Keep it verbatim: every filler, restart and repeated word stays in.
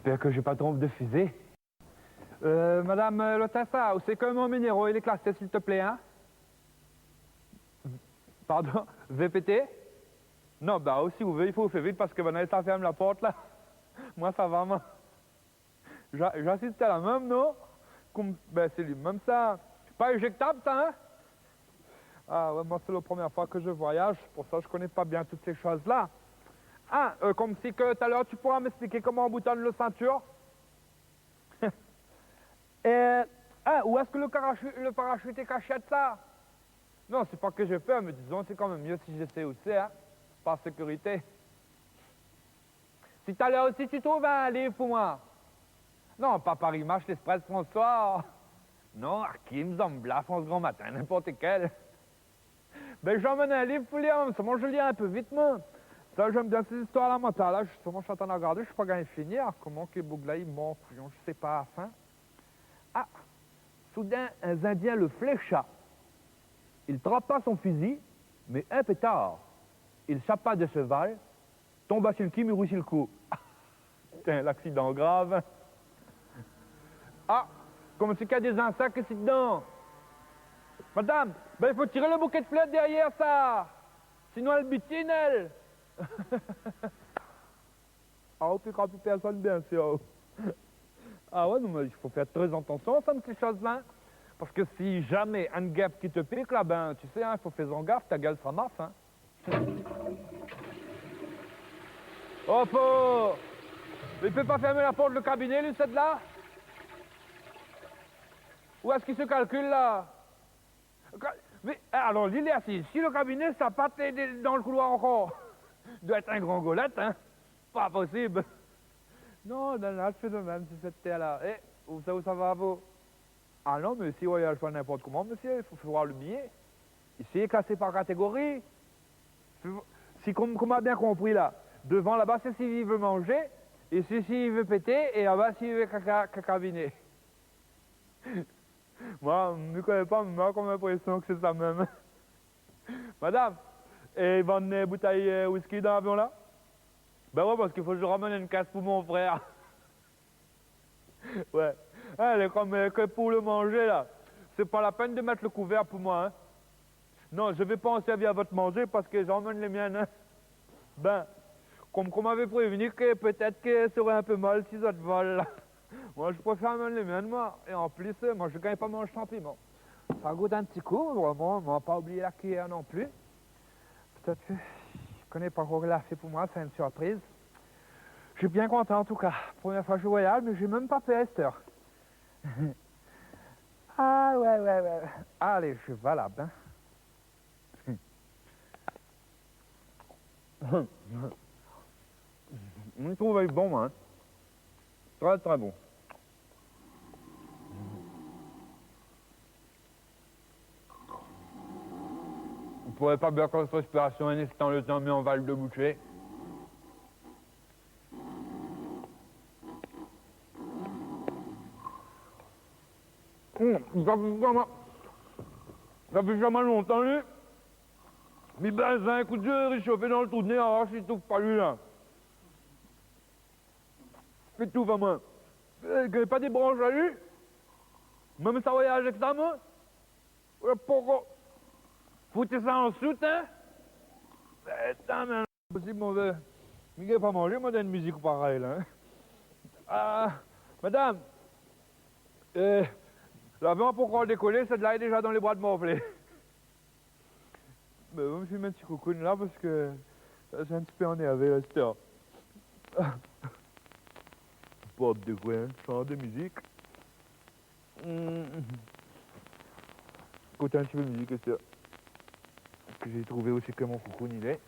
J'espère que j'ai pas trop de fusée. Euh, madame, euh, l'hôtesse, là, où c'est que mon minéro, il est classé, s'il te plaît, hein ? Pardon, V P T ? Non, bah, si ou vé, i fo fé vit parske banna sa i fèrm la port, la. Moin, sa va, moin. Ja-, j'asiste la mèm, non ? Konm, bin, sé li mèm, sa. Pa éjèktab, sa, hein ? Ah ouais, moi, c'est la première fois que je voyage, pour ça, je connais pas bien toutes ces choses-là. Ah, euh, comme si que tout à l'heure, tu pourras m'expliquer comment on boutonne le ceinture ? Et, ah, où est-ce que le carachu-, le parachute est caché, ça ? Non, c'est pas que j'ai peur, mais disons, c'est quand même mieux si je sais où c'est, hein, par sécurité. Si tout à l'heure aussi tu trouves un livre pour moi. Non, pas Paris Match, l'Express, François. Non, Hakim, Zambala, France Grand Matin, n'importe quel. Ben, j'emmène un livre pour lire, seulement je lis un peu vite, moi. Ça, j'aime bien ces histoires-là, moi. Là, justement, je suis en train de regarder, je sais pas quand il finit, hein. Comment que boug-là, il mord, couillon, je sais pas, à la fin. Ah, soudain, un Indien le flécha. Il trapa son fusil, mais un peu tard. Il chapa de cheval, tomba sur le cul, mourut sur le coup. Putain, l'accident grave. Ah, comme c'est qu'il y a des insectes ici dedans. Madame, ben, il faut tirer le bouquet de fleurs derrière ça. Sinon, elle butine, elle. Ah, ou pikra pi pèrsone, bien sûr. Ah ouais, non, mais il faut faire très attention à ces petites choses-là. Parce que si jamais un guêpe qui te pique, là, ben, tu sais, hein, il faut faire gaffe, ta gueule, ça marche, hein. Oh, faut... Mais il peut pas fermer la porte, le cabinet, lui, cette-là ? Où est-ce qu'il se calcule, là ? Ka-, mé, alor, li lé asiz si le kabiné, sa pa té dé-, dan le kouloir ankor. Doi èt in gran golèt, in. Pa posib. Non, dan la, le fénomèn, sé sèt tèr-la. É, ousa, ousa va, vo ? Ah non, mé si i voyaj pa ninport koman, mésyé, i fo, fo voir le biyé. Isi, lé klasé par katégori. Fo, si, konm, konm ma bien konpri, la, dovan, laba, sé si i vé manzé, é si, si i vé pété, é laba, si i vé kaka, kakaviné. Moin, mi koné pa, mé moin la konm inprésion ke sé sa mèm. Madam, é i vann, eu, boutèy, eu, whisky dan lavion la ? Bin wé, parske fo ke mi ramèn in kès pou mon frèr. Wé. In, lé konm, eu, ke pou le manzé la. Sé pa la pèn de mèt le kouvèr pou moin, in. Non, je vais pas en servir à votre manger parce que j'emmène les miennes, hein. Bin, konm, konm ou m'avé prévenu ke pétèt ke sré in pé mol si zot i vol. Moin, mi préfèr amenn lé miennes, moin. É an plis, moin, mi gingn pa manz san piman. Sa gout in ti kou, vréman, moin la pa oublié la kuiyèr non pli. Pétèt ke, mi koné pa kosa la fé pou moin, sé in sirpriz. Mi lé bien kontan, an tou ka. Promié foi mi voyaj, mé mi lé mèm pa pèr astèr. Ah, wé, wé, wé. Alé, mi sava la, bin. Mi trouv lé bon, moin, in. Trè, trè bon. Ou pouré pa bien kont réspirasion in instan, le tan mi anval dé boushé. Hum, sa fé vréman, sa fé vréman lontan, li. Mi bézoin in kou d'yèr, i shof dan le trou d'né, arar si mi trouv pa li la. Fé tout, vréman. Eu, gingn pa dé bransh ali. Mèm sa voyaj èk sa, moin. Wé, poukoué ? Fout sa an sout, in ? Putain, mé... Posib, mon vié. Mi gingn pa manzé, moin, dan in mizik parèy la, in. Ah, madam, eu, lavion la pankor dékolé, sèt-la lé déza dan lé boi de Morflé. Bin, mi fé in ti koukoun la, parske mi lé in ti pé énèrvé la, astèr. Port de koué, in, shanz de mizik. Hmm. Ékout in ti pé mizik, astèr. Ke mi trouv ousa ke mon koukoun i lé.